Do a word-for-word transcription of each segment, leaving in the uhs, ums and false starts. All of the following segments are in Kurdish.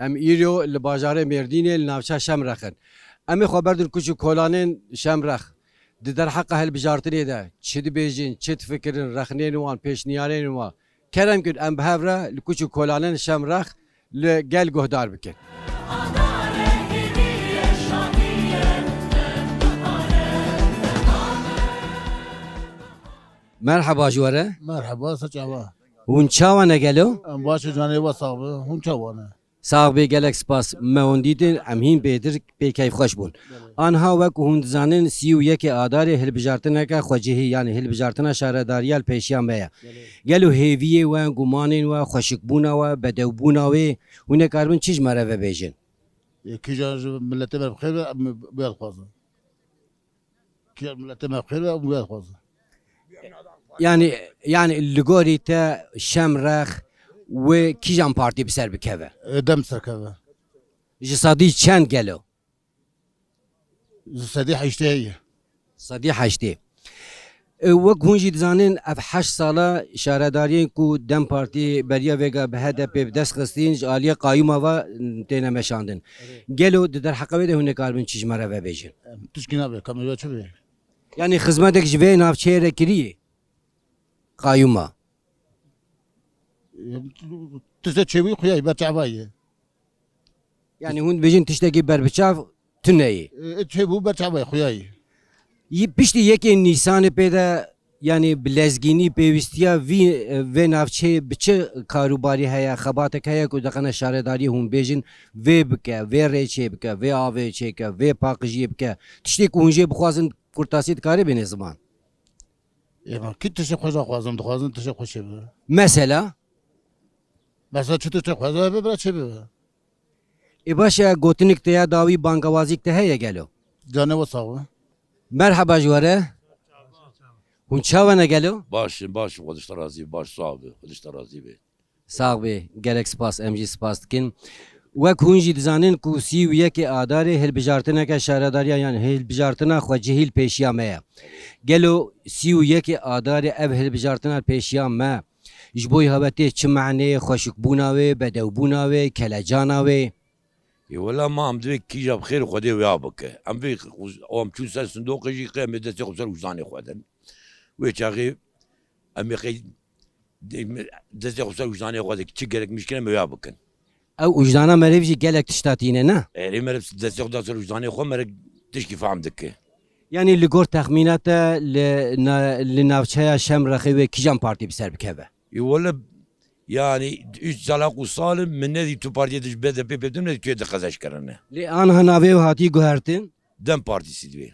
Em îro li bajarê Mêrdînê li navça Şemrex in. Em ê xwe berdin kuç û kolanên Şemrex. Di derheqa hilbijartinê de çi dibêjin, çi difikirin, rexnên wan, pêşniyarên wan? Kerem kin em bi hev re li kuç û kolanên Şemrex li gel guhdar bikin. Merheba ji we re. Merheba, se çawa? Hûn çawa ne gelo? Em baş e, canê we sax be. Hûn çawa ne? Sax bê, gelek spas. Me hûn dîtin, em hîn bêtir pê keyfxweş bûn. Belê. Anha wek hûn dizanin, sî û yekê Adarê hilbijartineke xwecihî, yanî hilbijartina şaredariya li pêşiya me ye. Belê. Gelo hêviyê we, gumanên we, xweşikbûna we, bedewbûna wê, hûn ê karibin çi ji me re vebêjin? Yekî jan ji miletê me bi xêr be, em bi we dixwazin. Kî miletê me bi xêr be, em bi we dixwazin. Yani, yani li gorî te Şemrex wê kîjan partî bi ser bikeve? E, dem ser keve. Ji sedî çend gelo? Ji sedî heştê ye. Sedî heştê. E, wek hûn jî dizanin, ev heşt sala şaredariyên ku dem Partî beriya vêga bi H D P bi dest xistîn, ji aliyê qayûma ve têne meşandin. Erê. Gelo di derheqa wê de hûn ê karibin çi ji me re vebêjin? Em, tişkî nabe, kamera çi be? Yani xizmetek ji vê navçeyê re kirî? Qayûma. Em, tiştek çêbû xuyayî, berçavayî. Yani hûn dibêjin tiştekî berbiçav tune ye. E, e, çêbû berçavayî, xuyayî. Yî piştî yekê Nîsanê pê de, yani bi lezgînî pêwîstiya vî, e, vê navçeyê bi çi karûbarî heye, xebatek heye ku diqene şaredariyê hûn bêjin, vê bike, vê rê çê bike, vê avê çêke, vê paqijiyê bike? Tiştê ku hûn jê bixwazin, kurtasî dikare bêne ziman? Ê, ma kî tiştê xwe jî xwazin, dixwazin tiştê xwe çê bibe. Mesela? Mesela çi tiştê xwe jî hebe bira çê bibe? Ê baş e, gotinik te ya dawî, bangawazîk te heye gelo? Canê we sax be. Merheba ji we re. Hûn çawa ne gelo? Baş in, baş in, Xwedê ji te razî be, baş sax be, Xwedê ji te razî be. Sax bê, gelek spas, em jî spas dikin. Wek hûn jî dizanin ku sî û yekê Adarê hilbijartineke şaredariya, yan hilbijartina xwecihî li pêşiya me ye. Gelo sî û yekê Adarê ev hilbijartina li pêşiya me ji bo yê hebe tê çi maneyê, xweşikbûna wê, bedewbûna wê, kelecana wê? Ê wela ma em divê kîja bi xêr Xwedê wêya bike. Em vê, em çûn ser sindoqê jî qey em ê destê xwe ser wijdanê xwe din. Wê çaxê em ê qey destê xwe ser wijdanê xwe de çi gerek mişkine em ê wêya bikin. Ew wijdana meriv jî gelek tişta tîne, ne? Erê meriv destê xwe da ser wijdanê xwe, meriv tişkî fehm dike. Yanî li gor texmîna te li na-, li navçeya Şemrexê wê kîjan partî bi ser bikeve? Ê wele, yanî, üç sala ku sal in, min nedî tu partiyê dij B D P pê, tu nedî tu yê di qezeş kirine. Lê anha navê wê hatî guhertin? Dem Partîsî divê.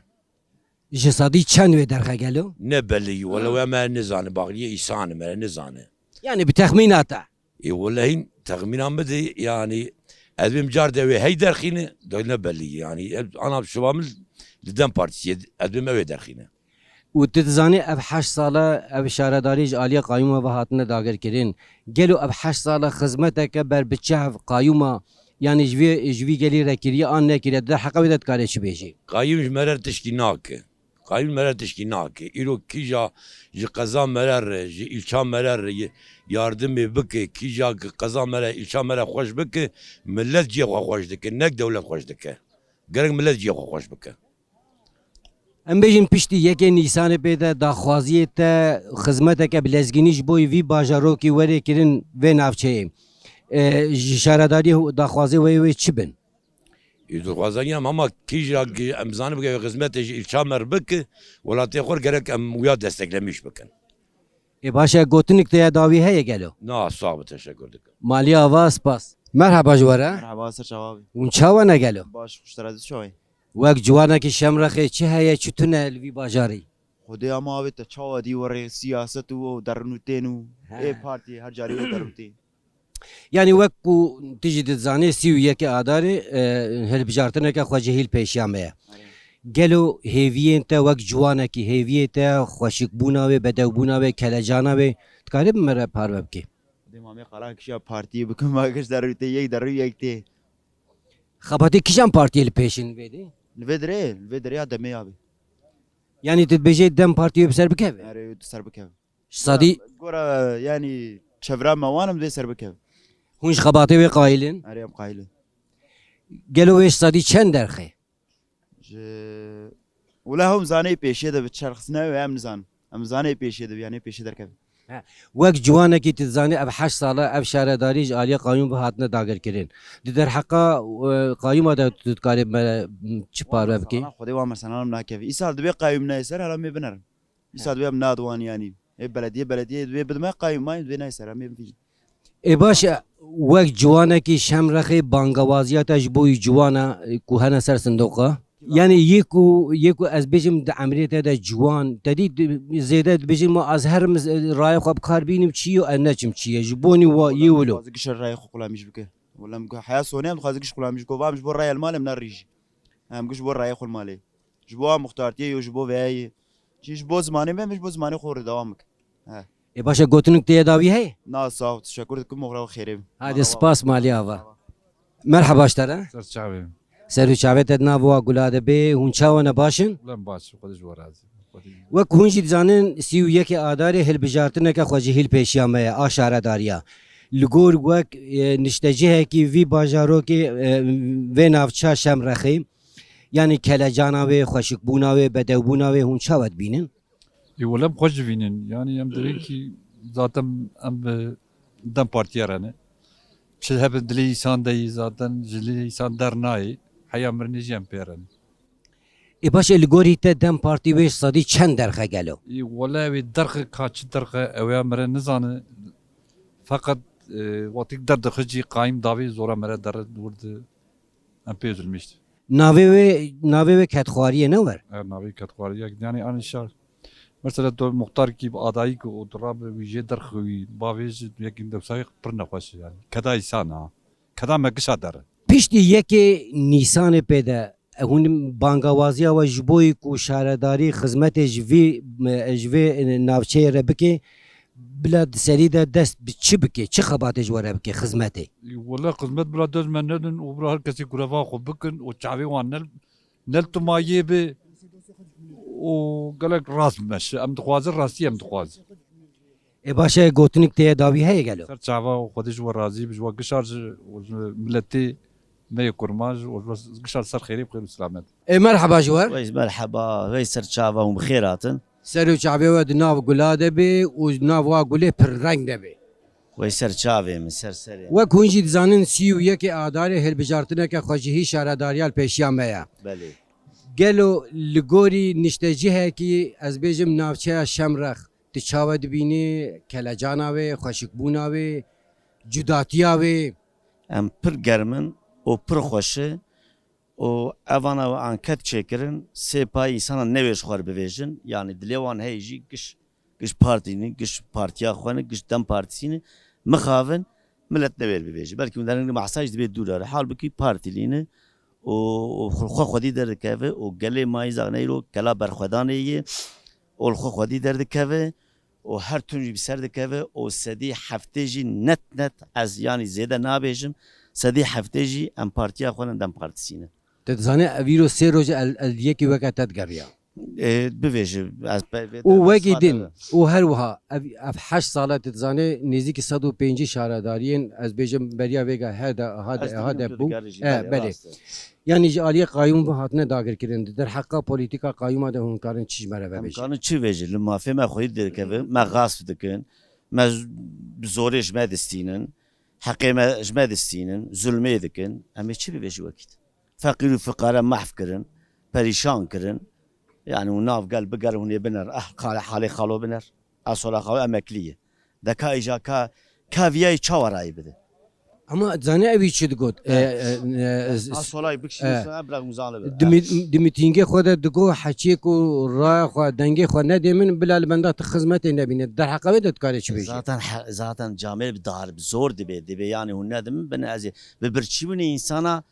Ji sedî çend wê derxe gelo? Ne belî, wele wê me nizane, baxliyê îsane, me nizane. Yanî bi texmîna te? Ê wele hîn texmîna min de, yanî, ez bêm car de wê hey derxîne, de ne belî, yanî, ez ana şiva min li Dem Partîsî ye, ez bêm ew ê derxîne. Û tu dizanî ev heşt sala ev şaredarî ji aliyê qayûma ve hatine dagirkirin. Gelo ev heşt sala xizmeteke berbiçav qayûma, yanî ji vê, ji vî gelî re kiriye an nekiriye, di derheqa wê de dikare çi bêjî? Qayûm ji me re tişkî nake. Qayûm ji me re tişkî nake. Îro kîja ji qeza me re re, ji îlça me re re ye-, yardimê bike, kîja qeza me re, îlça me re xweş bike, milet cihê xwe xweş dike, nek dewlet xweş dike. Gerek milet cihê xwe xweş bike. Em bêjin piştî yekê Nîsanê pê de daxwaziyê te xizmeteke bi lezgînî ji bo vî bajarokî were kirin vê navçeyê. E, ji şaredariyê daxwazê wê wê çi bin? Ê daxwazanî em hema kîja em zanin bike xizmetê ji îlça me re bike, welatê xwe gerek em wiya desteklemîş bikin. Ê baş e, gotinik te ya dawî heye gelo? Na, sax be, teşekkür dikim. Malî ava, spas. Merheba ji we re. Merheba, ser çava bî. Hûn çawa ne gelo? Baş, xweş te re çawa yî? Wek ciwanekî Şemrexê çi heye, çi tune li vî bajarî? Xwedê ama avê te çawa dî werê siyaset û o derin û tên û He. ê partî her carî wê derin tê. Yanî wek ku tu jî dizanî, sî û yekê Adarê, e, hilbijartineke xwecihî li pêşiya me ye. Erê. Gelo hêviyên te wek ciwanekî, hêviyê te xweşikbûna wê, bedewbûna wê, kelecana wê, dikarî bi me re parve bikî? Dê mamê qala kişa partiyê bikim, ma giş derû tê, yek derû yek tê. Xebatê kîjan partiyê li pêş in vê dê? Li vê dirê, li vê dirê ya demê ya bê. Yanî tu dibêjê Dem Partiyê bi ser bikeve? Erê, tu ser bikeve. Ji sedî Gora, yanî çevra me wan em dê ser bikeve. Hûn ji xebatê wê qayîl in? Erê, em qayîl in. Gelo wê ji sedî çend derxe? Ji wila hom zanê pêşê de bi çerxisine ve em nizan. Em zanê pêşê de yanê pêşê derkeve. Wek ciwanekî tu dizanî ev heşt sala ev şaredarî ji aliyê qayûm ve hatine dagirkirin. Di derheqa e, qayûma de tu dikarî me çi parve bikî? Xwedê wan meselan nakevî. Îsal dibê qayûm nayê ser hela mê binerin. Îsal dibê em nadiwan yanî. Ê belediye belediye dibê bidime qayûm mayî dibê nayê ser em ê bifîjin. Ê baş e, wek ciwanekî Şemrexê bangewaziya te ji bo wî ciwana e, ku hene ser sindoqa? Yani yê ku yê ku ez bêjim di emrê te de ciwan, te dî di- zêde dibêjin ma ez herim e, rayê xwe bi kar bînim çi yo ez neçim çi ye. Ji bonî wa yê wilo. Dixwaze giş rayê xwe qulamîş bike. Wala em heya sonê em dixwaze giş qulamîş bike. Vam ji bo rayê malê em nerîjî. Em giş bo rayê xwe malê. Ji bo a muxtartiyê yo ji bo veyayê. Çi ji bo zimanê me, em ji bo zimanê xwe re dewam bike. He. Ê baş e gotinik tê dawî heye? Na sağ ol, teşekkür dikim, oxra xêrê bin. Hadi spas malî ava. Merhaba ji te re. Ser çavê. Ser û çavê te di nav wa gula de bê, hûn çawa ne baş in? Ulan baş, Xwedê ji we razî. Xwedê ji we. Wek hûn jî dizanin, sî û yekê Adarê hilbijartineke xwe ji hîl pêşiya me ye, a şaredariya. Li gor wek e, niştecihekî vî bajarokê e, vê navça Şemrexê, yanî kelecana wê, xweşikbûna wê, bedewbûna wê hûn çawa dibînin? Ê wele em xweş dibînin. Yanî em dibînin ki zaten em bi dem partiye re ne. Çi hebe dilê îsan de yî zaten ji lê îsan dernayê. Heya mirinê jî em pê re ne. Ê baş e li gorî te dem partî wê sedî çend derxe gelo? Ê wele wê derxe ka çi derxe ew ya mire nizane. Feqet e, wextîk derdixijî qayîm davê zora mire derre wir di em pê zulmîşt. Navê wê navê wê kedxwariyê ne wer? Er navê kedxwariyek yani anî şar. Mesela tu muxtar kî bi adayî ku û tu rabe wî jê derxi wî bavê ji yekî dewsayê pir nexweş e yani. Keda îsan ha. Keda me gişa der e. Piştî yekê Nîsanê pê de hûn bangawaziya we ji bo yî ku şaredarî xizmetê ji vî ji vê navçeyê re bike, bila di serî de dest bi çi bike, çi xebatê ji we re bike xizmetê? Wele xizmet bila dest me nedin û bila her kesî gureva xwe bikin û çavê wan ne ne li tu mayê be û gelek rast meşe. Em dixwazin rastî em dixwazin. Ê baş e gotinik tê dawî heye gelo? Ser çava û Xwedê ji we razî bi ji we gişar ji û ji miletê me yê kurmanc û ji we gişar ser xêrê bi xêr û silamet. Ê merheba ji we. Wey merheba, wey ser çava hûn bi xêr hatin. Ser û çavê we di nav gula de be û di nav wa gulê pirreng de be. Wey ser çavê min, ser serê. Wek hûn jî dizanin sî û yekê Adarê hilbijartineke xwecihî şaredariya li pêşiya me ye. Belê. Gelo li gorî niştecihekî ez bêjim navçeya Şemrex tu çawa dibînî kelecana wê, xweşikbûna wê, cudatiya wê? Em pir germ in û pir xweş e. û evana we anket çêkirin, sê payî însana newê ji xwe re bivêjin, yanî dilê wan heye jî giş giş partî ne, giş partiya xwe ne, giş dem partîsî ne, mixabin milet newê re bivêje. Belkî hûn derin mahsaj dibê dû re, halbikî partîlî ne û û xwe xwedî derdikeve û gelê mayî zaxne îro kela berxwedanê ye û li xwe xwedî derdikeve û her tim jî bi ser dikeve û sedî heftê jî net net ez yanî zêde nabêjim, sedî heftê jî em partiya xwe ne dem partîsî ne. Tu dizanî ev îro sê roj e el, el yekî weke te digeriya. Ê, bivêje, ez pe-, vê Û de wekî ispat din, ebe. Û her wiha ev, ev heşt sal e tu dizanî nêzîkî sed û pêncî şaredariyên, ez bêjim beriya vêga H D, H D, Ez dibînim tu H D P bû. digerî jî, E, belê, belê. Rast e. Yanî ji aliyê qayûm ve hatine dagirkirin. Di derheqa polîtîka qayûma de hûn karin çi ji me re Em vebêjin? karin çi vêjin? Li mafê me xwedî derdikeve, me gasp dikin, me z-, bi zorê ji me distînin, heqê me ji me distînin, zulmê dikin. Em ê çi bivêjin wekî te? Feqîr û fiqare mahv kirin, perîşan kirin. Yani hûn nav gel bigerin, hûn ê biner. Ah, xale, halê xalo biner. Ah, sola xalo emeklî ye. De ka îja ka, ka viyayê çawa rayê bide? Ama zanî ew çi digot? E, e, e, Ah, solayê bikişîne, e, bira hûn zane be. Di mî-, di mîtîngê xwe de digot heçiyê ku raya xwe, dengê xwe nedê min, bila li benda tu xizmetê nebîne. Derheqa wê de dikare çi bêje? Zaten he-, zaten camêr bi dar, bi zor dibê, dibê yani hûn nedin min, bin ez ê bi birçîbûnê însana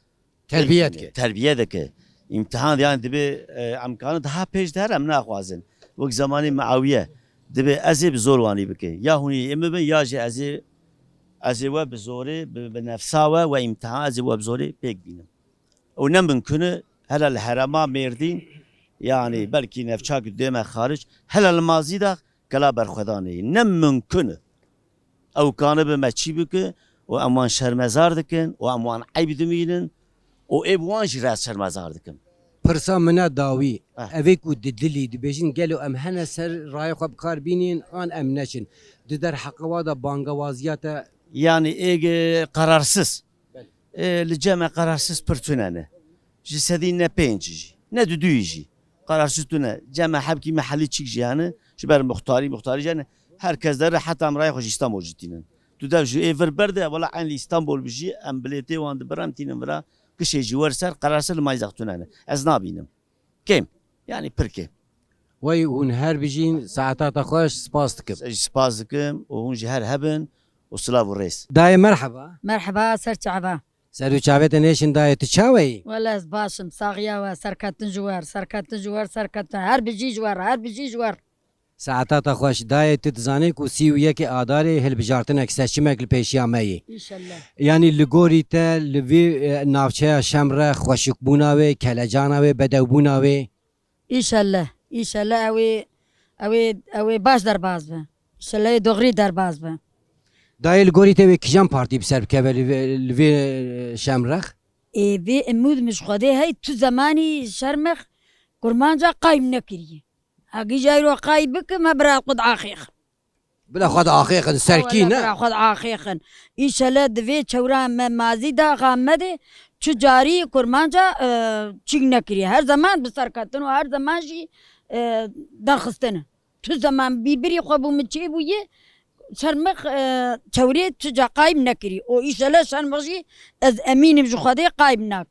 Terbiye dike. Terbiye dike. Îmtihan yani dibe e, emkanı daha pêş de her em naxwazin. Wek zamanî Muawiye dibe ez ê bi zor wanî bike. Ya hûn ê min bin ya jî ez ê ez ê we bi zorê, bi, bi nefsa we, we îmtihan ez ê we bi zorê pêk bînim. Ew ne mimkun e, hele li herema Mêrdîn, yani belkî nefça ku dê me xaric, hele li mazî de kela berxwedanê ye. Ne mimkun e. Ew kanibe me çî bike û em wan şermezar dikin û em wan eyb dimînin û ê bi wan jî re ez şermezar dikim. Pirsa min e dawî, Ah. evê ku di dilî dibêjin gelo em hene ser rayê xwe bi kar bînîn an em neçin. Di derheqa wa de bangewaziya te Yanî êg e, qerarsız. Belê. E, li cem me qerarsız pir tune ne. Ji sedî ne pênc jî. Ne duduyî jî. Qerarsız tune. Cem me hebkî me helî çîk jî hene. Ji ber muxtarî, muxtarî jî hene. Her kes dere heta em rayê xwe ji Îstanbul jî tînin. Tu dev ji ê vir berde, wela eyn li Îstanbul bijî, em bilêtê wan dibirin, em tînin vira. Gişê jî wer ser, qerarsız li mayî zextune ne. Ez nabînim. Kêm. Yanî pir kêm. Wey hûn her bijîn, saeta te xweş, spas dikim. Ez jî spas dikim û hûn jî her hebin û silav û rêz. Dayê merheba. Merheba, ser çava. Ser û çavê te nêşin dayê, tu çawe yî? Wele ez baş im, saxiya we, serketin ji wer, serketin ji wer, serketin. Her bijî ji wer, her bijî ji wer. Saeta te xweş. Dayê tu dizanî ku sî û yekê Adarê hilbijartinek, seçimek li pêşiya me yî. Înşallah. Yanî li gorî te li vî e, navçeya Şemrex xweşikbûna wê, kelecana wê, bedewbûna wê? Înşallah. Înşallah ew ê, ew ê, ew ê baş derbas be. Înşallah ê doxrî derbas be. Dayê li gorî te wê kîjan partî bi ser bikeve li vê, li vê e, Şemrex? Ê vê imûd min ji Xwedê hey tu zemanî Şermex kurmanca qayim nekiriye. Hegî jayro qayî bikim, me bira xwe diaxêxin. Bila xwe diaxêxin, serkî ne? Bira xwe diaxêxin. Înşallah di vê çewra me mazî de axa me de çi carî kurmanca e, çîk nekiriye. Her zeman bi serketin û her zeman jî e, derxistin. Tu zeman bîbirî xwe bû min çêbûye, Şermex e, çewrê tu ca qayim nekirî. Û îşele Şermex jî ez emînim ji Xwedê qayim nak.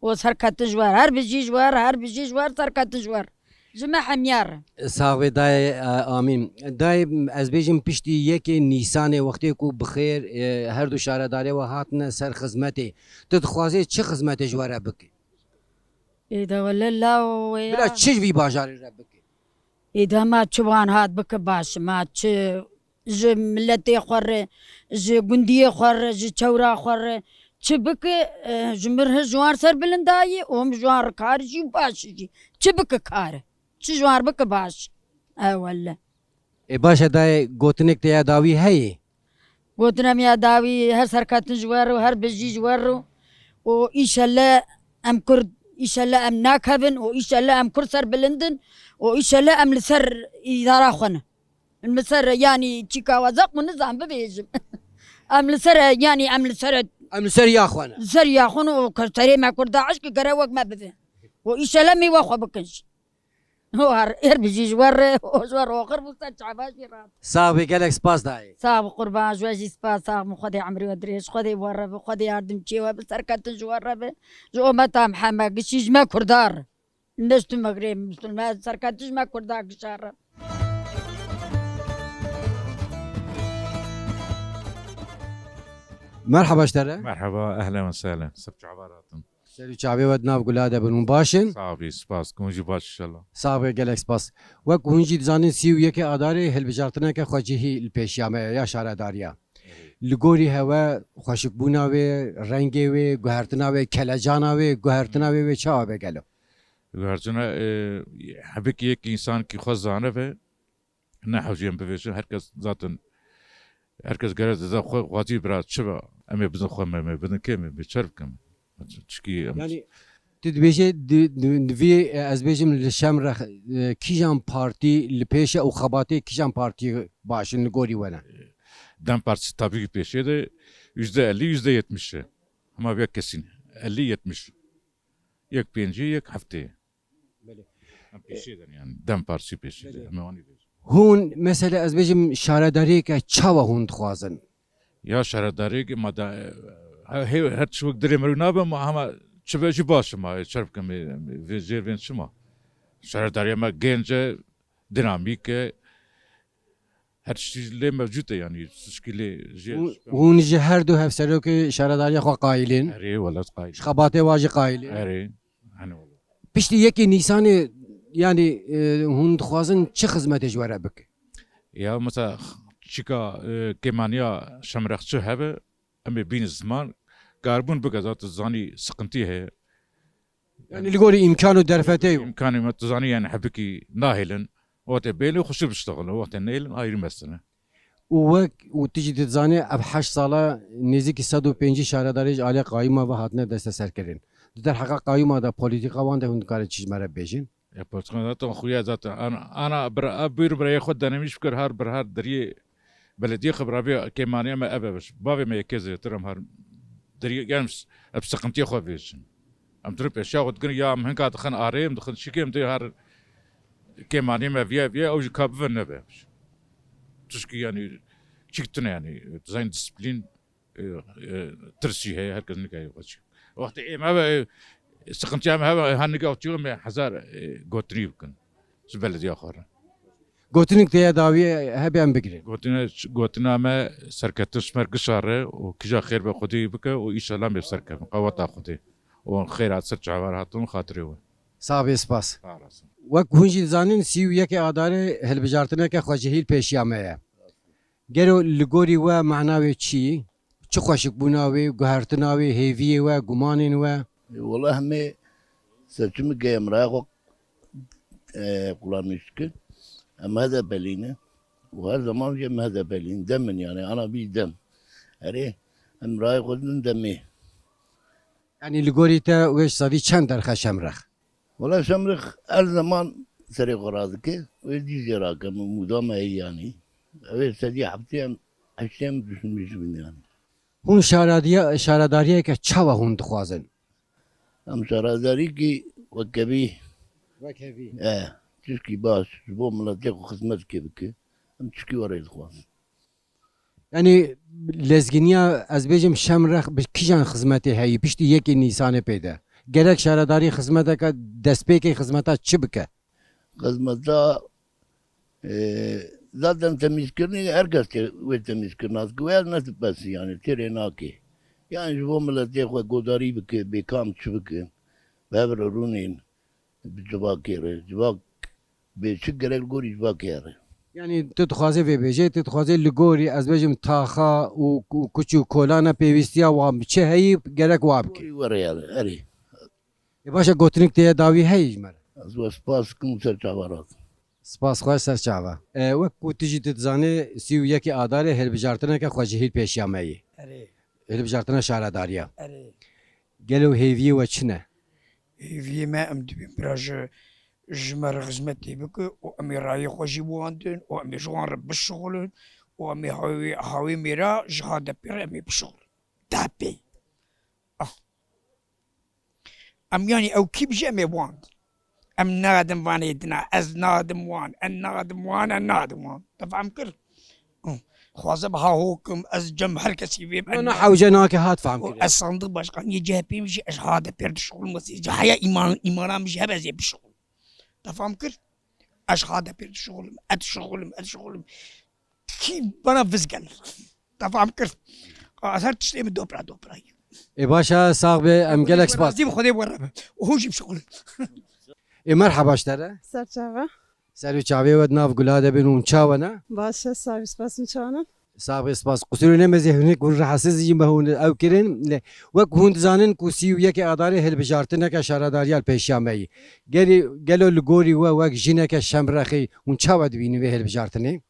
Û serketin ji wer, her bijî ji wer, her bijî ji wer, serketin ji wer. Ji me hemiyar. Sax bê dayê e, Amîn. Dayê ez bêjim piştî yekê Nîsanê wextê ku bi xêr e, her du şaredarê we hatine ser xizmetê. Tu dixwazê çi xizmetê ji we re bike? Ê de wele law wê Bila ya. Çi ji vî bajarê re bike? Ê de ma çi wan hat bike baş, ma çi ji miletê xwe re, ji gundiyê xwe re, ji çewra xwe re çi bike, e, ji mir hi ji wan ser bilind dayê û him ji wan re kar jî û baş jî. Çi bike kar e? Çi ji wan re bike baş? E wele. Ê baş e dayê, gotinek te ya dawî heye? Gotina min ya dawî her serketin ji wer û her bijî ji wer û û îşelle em Kurd, îşelle em nakevin û îşelle em Kurd ser bilindin û îşelle em li ser îdara xwe ne. Em li ser yanî çîka we zeq min nizan bibêjim. Em li ser yanî em li ser Em li ser ya xwe ne. li ser ya xwe ne û serê me Kurda eşkî gere wek me bibe. Û îşelle mî we xwe bikin jî. Her, her bijî ji we re, ji we re oxir bû ser çava jî rat. Sax bî, gelek spas dayê. Sax bi qurban, ji we jî spas, sax bi Xwedê emrê we dirêj, Xwedê we re bi, Xwedê yardimçiyê we bi, serketin ji we re bi. Ji ometa Mihemed gişî ji me Kurda re. Ne ji tu me girê Musulman, serketin ji me Kurda gişa re. Merhaba ji te re. Merhaba, ehlen ve sehlen. Sib çava ratin. Ser û çavê we di nav gula de bin. Hûn baş in? Sağ ol, spas. Hûn jî baş inşallah. Sax be, gelek spas. Wek hûn jî dizanin, sî û yekê Adarê hilbijartineke xwecihî li pêşiya me ye, ya şaredariya. Li gorî hewe xweşikbûna wê, rengê wê, guhertina wê, kelecana wê, guhertina wê wê çawa be gelo? Guhertina, e, hebikî yek însankî xwe zane ve, ne hewcî em bivêjin, herkes zaten, herkes gere dize xwe xwazî bira çi be, em ê bidin xwe me, me bidin kê me, me çer bikim. Çikî em Yani, tu dibêje, di, di, di vî, e, ez bêjim li Şemrex, e, kîjan partî li pêş e û xebatê kîjan partî baş in li gorî we ne? DEM Partisi tabii ki pêşê de yüzde elli, yüzde yetmiş e. Ama bir kesin. Elli yetmiş. Yek pêncî, yek heftê. Belê. Em pêşê de yani. DEM Partisi pêşê de. Belê. Em ê wanî bêjin. Hûn, mesela, ez bêjim, şaredariyeke çawa hûn dixwazin? Ya şaredariyeke ma da, e, he, her çi wek dirê merû nabe ma hema çi be jî baş e ma, e, çerf kim, e, vê jêr bên çima. Şaredariya me genc e, dinamîk e, her tiştî lê mevcûd e yani, tişkî lê jê Hûn, hûn ji her du hevserokê şaredariya xwe qayîlin? Erê, welat qayîl. Ji xebatê wa jî qayîlin? Erê, hani welat. Piştî yekê Nîsanê, yani, e, hûn dixwazin çi xizmetê ji we re bike? Ya mesela çika, e, kêmaniya Şemrexçi hebe, em ê bînin ziman, karbûn bike, zaten zanî sıkıntı heye. Yani li gorî îmkan û derfeteyê. İmkanı me tu zanî yani hebikî nahêlin, wextê bêlin xweşî biştexilin, wextê nêlin ayrı mesele. Û wek û tu jî dizanî, ev heşt sala nêzîkî sed û pêncî şaredarî ji alî qayûma ve hatine desteserkirin. Di derheqa qayûma de, polîtîka wan de hûn dikarin çi ji me re bibêjin? Ya, polîtîka zaten xuya zaten. Ana, ana bir, ev bûyr birayê xwe denemîş bikir, her bir her deriyê belediyê xwe bi revê kêmaniya me ev e. Bavê me yekê zêtir em her deriyê, yani, ev sıkıntıya xwe vêjin. Em dirin pêşiya xwe dikin, ya em hinka dixin arê, em dixin şikê, em dê her kêmanî me viye viye, ew jî ka bive nebe. Tişkî, yani, çik tune, yani, dizayn disiplîn, e, e, tirs jî heye, herkes nika yê xwe çik. Wextê êm hebe, e, sıkıntıya me hebe, her nika çiyo me hezar, e, gotinî bikin. Ji belediya xwe re. Gotinik teye dawî hebe em bigirin. Gotina, gotina me serkeftin ji me re gişa re û kija xêr be Xwedê bike û înşallah em ê serkeftin. Qeweta Xwedê. Û xêra ser çavar hatin xatirê we. Sax bê, spas. Sağ olasın. Wek hûn jî dizanin, sî û yekê Adarê hilbijartineke xwecihî li pêşiya me ye. Gelo li gorî we mana wê çi yî? Çi xweşikbûna wê, guhertina wê, hêviyê we, gumanên we? Wela hemê seçimê em raya xwe, e, kullanmış dikin. Em H D P'lî ne. Û her zaman jî em H D P'lî ne. Dem in yani, ana bî dem. Erê, em raya xwe din demê. Yani li gorî te wê ji sedî çend derxe Şemrex? Wela Şemrex her zaman serê xwe radike. Wê dî jê rake, min mûda me heye yanî. Ew ê sedî heftê em, heştê em düşünmüş bin yanî. Hûn şaradiya-, şaradariyeke çawa hûn dixwazin? Em şaradarîkî wekevî. Wekevî. E, tişkî baş, ji bo miletê xwe xizmetkê bike. Em tişkî were dixwazin. Yani lezginiya, ez bêjim, Şemrex bi kîjan xizmetê heyî piştî yekê Nîsanê pê de? Gerek şaredarî xizmeteke, destpêkê xizmeta çi bike? Xizmeta, e, zaten temizkirinê her kes te-, wê temizkirina dike, wê ez ne dipesî yani têrê nake. Yani ji bo miletê xwe godarî bike, bêkam çi bike, bi hev re rûnên. Bi civakê re. Civak bê çi gerek li gorî civakê re. Yani tu dixwazê vê bêjê, tu dixwazê li gorî, ez bêjim, taxa û, û kuç û kolana pêwîstiya wan bi çi heyî gerek wa bikê. Gorî were yani, erê. Ê baş e, gotinik teye dawî heyî ji me re? Ez we spas dikim û ser çava rat. Spas xwe ser çava. E, wek ku tu jî tu dizanê, sî û yekê Adarê hilbijartineke xwecihî li pêşiya me yî. Erê. Hilbijartina şaredariya. Erê. Gelo hêviyê we çi ne? Hêviyê me, em dibên bira ji, ji me re xizmetê bike û em ê rayê xwe jî bi wan din û em ê ji wan re bişixulin û em ê hawê, hawê mêra ji H D P re em ê bişixulin. D P. Ah. Em, yanî ew kî bijî em ê wan. Em nadim vanê dina, ez nadim wan, em nadim wan, em nadim wan. Te fam kir? Xwaze bi ha hokim, ez cem her kesî vêm. Na, na, hewce nake, hat fam kir. Ez sandiq başkaniyê C H P jî, ez ha de pêr dişixulim, ez cahaya îman, îmana min jî hebe ez ê bişixulim. Te fam kir? Ez ha de pêr dişixulim, ez dişixulim, ez dişixulim. Kî bana vizgel. Te fam kir? Ez her tiştê min dopra dopra. Ê baş e, sax be, em gelek spas. Razî bi Xwedê bi we re be. Û hûn jî bişixulin. Ê merheba ji te re. Ser çava. Ser û çavê we di nav gula de bin û çawa ne? Baş e, sax bî, spas, hûn çawa ne? Sax be, spas. Qusûrê neme zê hinek hûn rahatsiz jî me hûn ew kirin. Lê wek hûn dizanin ku sî û yekê Adarê hilbijartineke şaredariya li pêşiya me yî. Gelî, gelo li gorî we wek jineke Şemrexî hûn çawa dibînin vê hilbijartinê?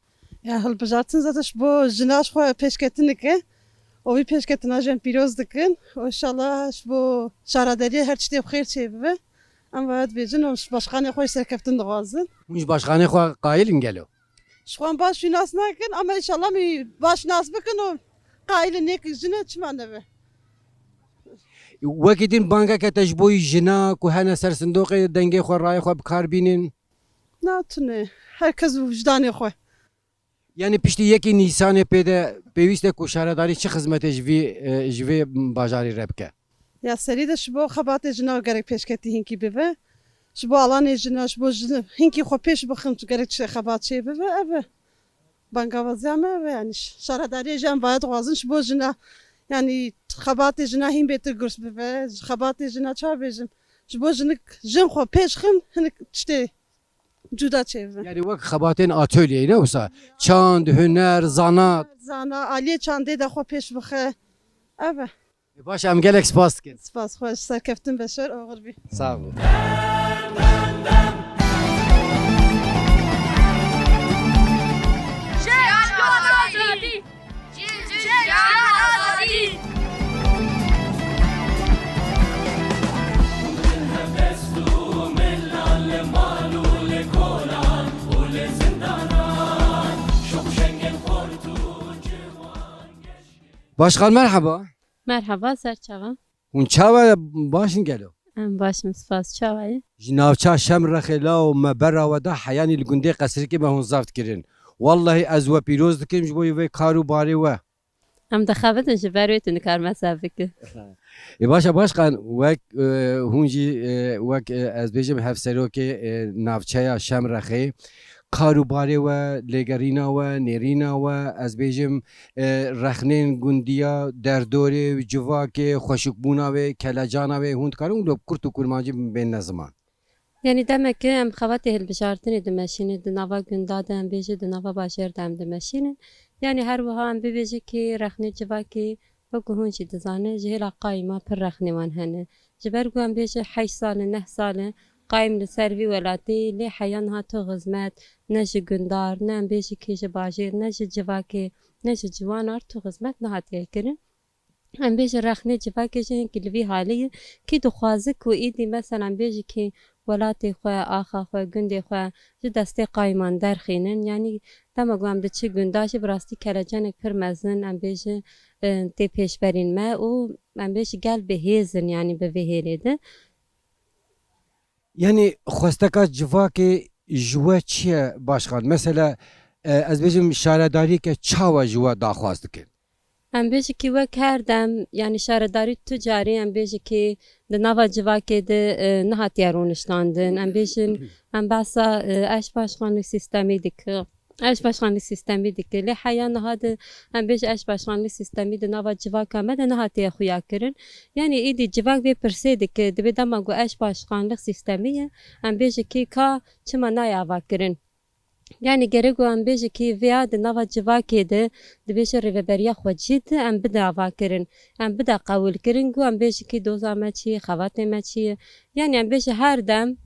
Ya hilbijartin zaten ji bo jina ji xwe pêşketineke. Û vî pêşketina jin pîroz dikin. Û înşallah ji bo şaredariyê her tiştê bi xêr çêbibe. Em vaya dibêjin û ji başkanê xwe jî serkeftin dixwazin. Hûn ji başkanê xwe qayil in gelo? Ji xwe em baş şînas nakin ama înşallah em ê baş nas bikin û qayil in yek jine çima nebe. Wekî din bangeke te ji bo jina ku hene ser sindoqê dengê xwe, rayê xwe bi kar bînin? Na tune. Her kes û wijdanê xwe. Yani piştî yekê Nîsanê pê de pêwîst e ku şaredarî çi xizmetê ji vî, e, ji vê bajarî re bike? Ya serî de ji bo xebatê jina gerek pêşketî hinkî bibe. Ji bo alanê jina, ji bo jin hinkî xwe pêş bixin, gerek çi xebat çê bibe, ev e. Bangawaziya me ev e, yani ş-, şaredariyê jî em vaya dixwazin ji bo jina, yani xebatê jina hîn bêtir girs bibe, ji xebatê jina çawa bêjim, ji bo jinik, jin xwe pêş xin, hinek tiştê cuda çêbibe. Yani wek xebatên atölyeyê, ne wisa? Çand, huner, zanat. Zana, aliyê çandê de xwe pêş bixe. Ev e. Baş e, em gelek spas dikin. Spas, xweş, serkeftin beşer oxir bî. Sağ olun. Başkan, merheba. Merheba, ser çava. Hûn çawa, baş in gelo? Em baş in, spas, çawa ye? Ji navça Şemrexê lawo me bera we da, heyanî li gundê Qesrikê me hûn zeft kirin. Wallahî ez we pîroz dikim ji bo vê kar û barê we. Em dixebitin, ji ber wê tu nikarî me zeft bikî. Ê baş e, başkan, wek, e, hûn jî, e, wek, e, ez bêjim, hevserokê, e, navçeya Şemrexê, kar û barê we, lêgerîna we, nêrîna we, ez bêjim, e, rexnên gundiya, derdorê, civakê, xweşikbûna wê, kelecana wê, hûn dikarin wilo bi kurt û kurmancî bênine ziman? Yanî demeke em xebatê hilbijartinê dimeşînin, di nava gunda de em bêjin, di nava bajêr de em dimeşînin. Yanî her wiha em bibêjin kî rexnê civakê, wekî hûn jî dizanin, ji hêla qayîma pir rexnê wan hene. Ji ber ku em bêjin heşt sal in, neh sal in, qayîm li ser vî welatî, lê heya niha tu xizmet, ne ji gundar, ne em bêjin kî ji bajêr, ne ji civakê, ne ji ciwanar tu xizmet nehatiye kirin. Em bêjin rexnê civakê jî hinkî li vî halê ye, kî dixwaze ku êdî mesela em bêjin kî welatê xwe, axa xwe, gundê xwe ji destê qayîman derxînin. Yanî dema ku em diçin gunda jî bi rastî kelecanek pir mezin, em bêjin, e, tê pêşberîn me û em bêjin gel bi hêz in, yanî bi vê hêlê de. Yanî xwesteka civakê ji we çi ye başkan? Mesela, e, ez bêjim şaredariyeke çawa ji we daxwaz dikin? Em bêjin kî wek her dem, yanî şaredarî tu carî em bêjin kî di nava civakê de, e, nehatiye rûniştandin. Em bêjin, em behsa, e, eş başkanlık sistemî dikin. Eş başkanlık sistemî dikin. Lê heya niha de em bêjin eş başkanlık sistemî di nava civaka me de nehatiye xuya kirin. Yanî êdî civak vê pirsê dike, dibê dema ku eş başkanlık sistemî ye, em bêjin kî ka çima nayê ava kirin? Yanî gerek ku em bêjin kî vêya di nava civakê de, dibêje rêveberiya xwecî de em bide avakirin, em bide qewilkirin ku em bêjin kî doza me çi ye, xebatê me çi ye. Yanî em bêjin her dem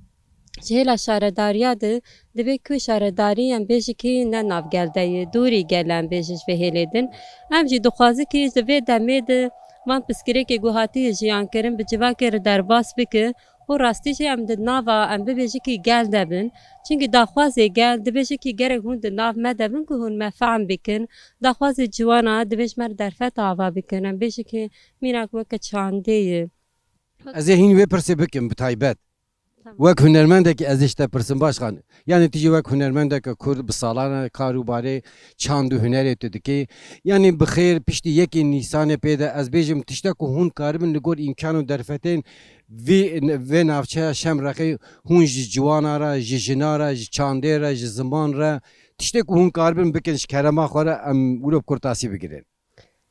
ji hêla şaredariya de, dibê ku şaredarî em bêjin kî ne nav gel de ye, dûrî gel e, em bêjin ji vê hêlê din. Em jî dixwazin kî di vê demê de van pirsgirêkê ku hatiye jiyan kirin bi civakê re derbas bike, û rastî jî em di nava, em bibêjin kî gel de bin. Çimkî daxwazê gel dibêje kî gerek hûn di nav me de bin ku hûn me fehm bikin. Daxwazê ciwana divê ji me re derfet ava bikin. Em bêjin kî mînak weke çandê ye. Ez ê hîn vê pirsê bikim bi taybet. Tamam. Wek hunermendekî ez ê ji te pirsim başkan. Yanî tu jî wek hunermendeke Kurd bi salan e kar û barê çand û hunerê tu dikî. Yanî bi xêr piştî yekê Nîsanê pê de ez bêjim tiştek ku hûn karibin li gor îmkan û derfetên vî, vê navçeya Şemrexê hûn ji ciwana re, ji jina re, ji çandê re, ji ziman re tiştê ku hûn karibin bikin ji kerema xwe re em wilo bi kurtasî bigirin.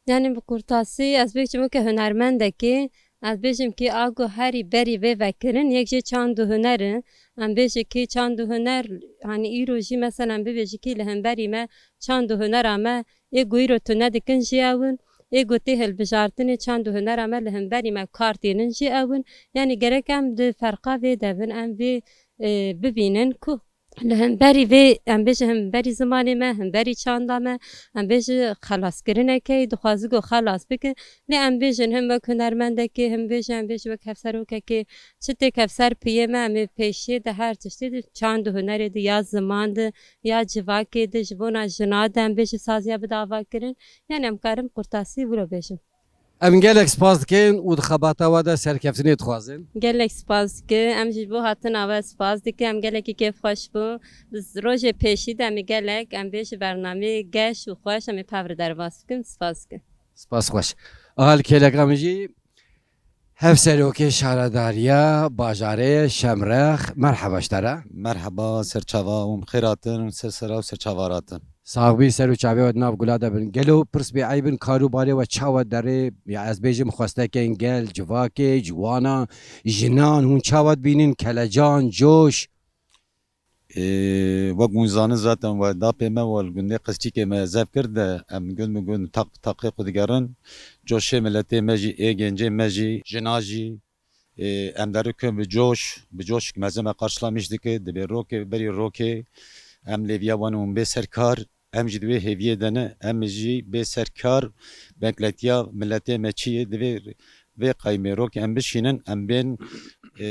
Yanî bi kurtasî ez bêjim weke hunermendekê, ez bêjim kî a ku herî berî vê vekirin, yek jê çand û huner e. Em bêjin kî çand û huner, hanî îro jî mesela em bibêjin kî li hemberî me çand û hunera me ê ku îro tune dikin jî ew in, ê ku tê hilbijartinê çand û hunera me li hemberî me kar tînin jî ew in. Yanî gerek em di ferqa vê de bin, em vê, e, bibînin ku li hemberî vê, em bêjin hemberî zimanê me, hemberî çanda me, em bêjin xelaskirinekê dixwazin ku xelas bikin. Lê em bêjin him wek hunermendekê, him bêjin, em bêjin wek hevserokekê, çi têk hevser piyê me, em ê pêşiyê de her tiştê de çand û hunerê de ya ziman de, ya civakê de, ji bona jina de em bêjin saziya bide avakirin. Yanî em karin bi kurtasî wilo bêjin. Em gelek spas dikin û di xebata we de serkeftinê dixwazin. Gelek spas dikin. Em jî ji bo hatina we spas dikin. Em gelekî kêfxweş bûn. Bi rojê pêşî de em ê gelek, em bêjin bernameyê geş û xweş em ê bi hev re derbas bikin. Spas dikin. Spas xweş. Ahal kêleka min jî hevserokê şaredariya bajarê Şemrex. Merheba ji te re. Merheba, ser çava û bi xêr hatin û ser sera û ser çava hatin. Sax bî, ser û çavê we di nav gula de bin. Gelo pirs bêeyb in, kar û barê we çawa derê? Ya ez bêjim xwestekên gel, civakê, ciwana, jinan, hûn çawa dibînin? Kelecan, coş? Ê, wek hûn zanin zaten we dapê me we li gundê Qesçîkê me zev kir de em gund bi gund taq bi taqê xwe digerin. Coşê miletê me jî, ê gencê me jî, jina jî, Ê, em derikin bi coş, bi coşk mezin me qarşilamîş dike, dibê rokê, berî rokê, em lêviya wan û bê serkar, em jî di wê hêviyê de ne, em jî bê serkar, beklentiya miletê me çi ye, divê vê qaymê rokê em bişînin, em bên, ê,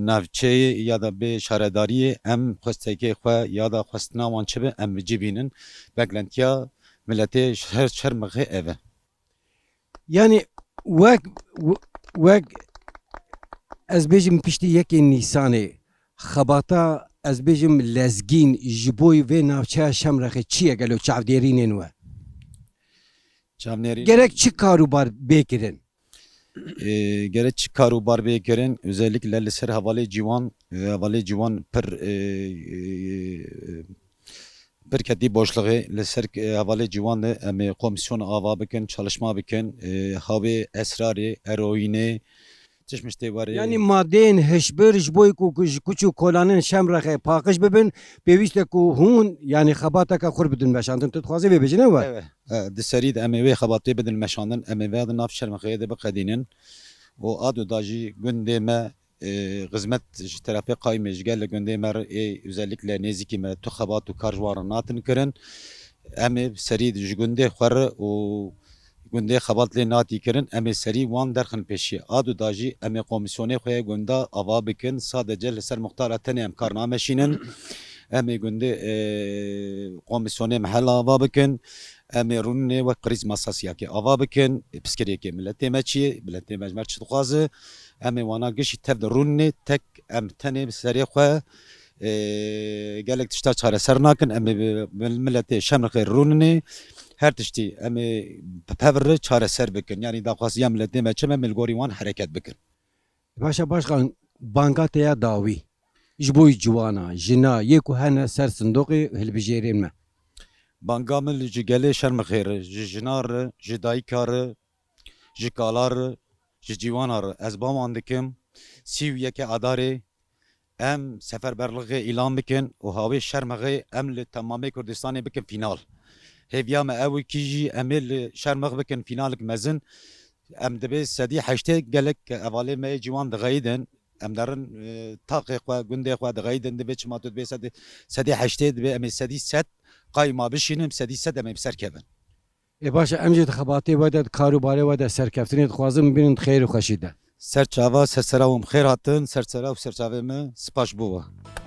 navçeyê ya da bê şaredariyê, em xwestekê xwe ya da xwestina wan çi be, em bi cî bînin. Beklentiya miletê her çer mixê ev e. Yani wek, wek ez bêjim piştî yekê Nîsanê xebata ez bêjim lezgîn ji bo vê navçeya Şemrexê çi ye gelo çavdêrînên we? Çavnêrî Gerek çi kar û bar bê kirin? E, gerek çi kar û bar bê kirin, özellikle li ser hevalê ciwan, e, hevalê ciwan pir, e, e, pir ketî boşluğê, li ser, e, hevalê ciwan de em ê komisyon ava bikin, çalışma bikin, e, hawê, esrarê, eroînê, tişt miştê werê. Yani madeyên hişbir ji bo ku ku ji kuç û kolanên Şemrexê paqij bibin, pêwîst e ku hûn yani xebateke xurt bidin meşandin. Tu dixwazî vê bêjî ne we? Evet. E, di serî de em ê wê xebatê bidin meşandin, em ê vê di nav Şermexeyê de biqedînin. Û a du da jî gundê me, e, xizmet ji terefê qayîmê ji gel li gundê me re ê özellikle nêzîkî me tu xebat û kar ji wan re natin kirin. Em ê serî ji gundê xwe re û gundê xebat lê natî kirin, em ê serî wan derxin pêşiyê. A du da jî em ê komisyonê xwe yê gunda ava bikin, sadece li ser muxtara tenê em kar nameşînin. Em ê gundê, e, komisyonê mehela ava bikin. Em ê rûnê wek krîz masasiyakê ava bikin. Piskiriyekê miletê me çi ye? Miletê me ji me çi dixwaze? Em ê wana gişî tev de rûnê tek em tenê bi serê xwe, e, gelek tişta çareser nakin. Em ê bi, bi miletê Şemrixê rûnê her tiştî em ê bi pevre çareser bikin. Yani daxwaziya miletê me çi me, em ê li gorî wan hereket bikin. Başa başkan banga te ya dawî ji bo ciwana, jina, yê ku hene ser sindoqê hilbijêrên me. Banga min ji gelê Şermixê re, ji jina re, ji dayika re, ji kala re, ji ciwana re ez ba wan dikim. Sî û yekê Adarê em seferberlixê îlan bikin û hawê Şermixê em li temamê Kurdistanê bikin fînal. Hêviya me ew e kî jî em ê li Şermix bikin fînalik mezin. Em dibê sedî heştê gelek hevalê me yê ciwan dixeyidin. Em derin, e, taqê xwe, gundê xwe dixeyidin, dibê çima tu dibê sedî, sedî heştê dibê em ê sedî sed qayma bişînin, sedî sed em ê bi ser kevin. Ê baş e, em jî di xebatê we de, di kar û barê we de serkeftinê dixwazin, bibînin di xêr û xweşî de. Ser çava, ser sera wan bi xêr hatin, ser sera û ser çavê me, spas ji bo we.